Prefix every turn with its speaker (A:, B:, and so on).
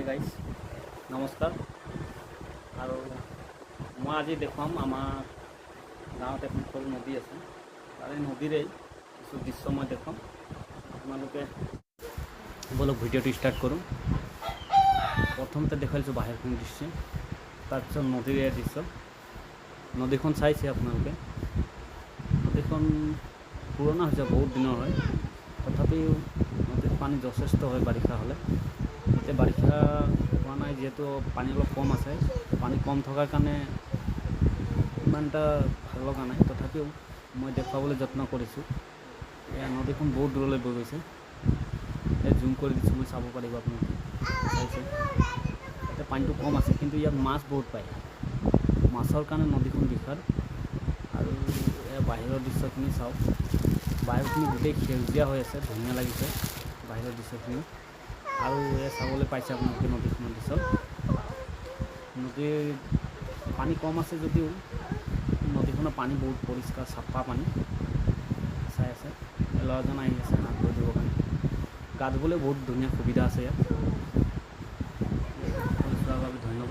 A: Guys, নমস্কাৰ। আৰু মই আজি দেখুৱাম, আমাৰ গাঁৱত এখন সৰু নদী আছে। তাৰে নদীৰে কিছু দৃশ্য মই দেখুৱাম আপোনালোকে। ব'লক, ভিডিঅ'টো ষ্টাৰ্ট কৰোঁ। প্ৰথমতে দেখুৱাইছোঁ বাহিৰখন দৃশ্য, তাৰপিছত নদীৰ এয়া দৃশ্য। নদীখন চাইছে আপোনালোকে। নদীখন পুৰণা হৈছে, বহুত দিনৰ হয়। তথাপিও নদীত পানী যথেষ্ট হয় বাৰিষা হ'লে। এতিয়া বাৰিষা হোৱা নাই যিহেতু পানী অলপ কম আছে। পানী কম থকাৰ কাৰণে ইমান এটা ভাল লগা নাই। তথাপিও মই দেখুৱাবলৈ যত্ন কৰিছোঁ। এয়া নদীখন বহুত দূৰলৈ বৈ গৈছে। এই জুম কৰি দিছোঁ মই, চাব পাৰিব আপোনালোকে। চাইছে, ইয়াতে পানীটো কম আছে, কিন্তু ইয়াত মাছ বহুত পায়। মাছৰ কাৰণে নদীখন বিখ্যাত। আৰু এয়া বাহিৰৰ দৃশ্যখিনি চাওক। বাহিৰখিনি গোটেই সেউজীয়া হৈ আছে, ধুনীয়া লাগিছে বাহিৰৰ দৃশ্যখিনি। আৰু এয়া চাবলৈ পাইছে আপোনালোকে নদীখনৰ দৃশ্য। নদীৰ পানী কম আছে যদিও নদীখনৰ পানী বহুত পৰিষ্কাৰ, চাফা পানী। চাই আছে, ল'ৰাজন আহি আছে হাত ভৰি ধুবৰ কাৰণে। গা ধুবলৈ বহুত ধুনীয়া সুবিধা আছে ইয়াত। চোৱাৰ বাবে ধন্যবাদ।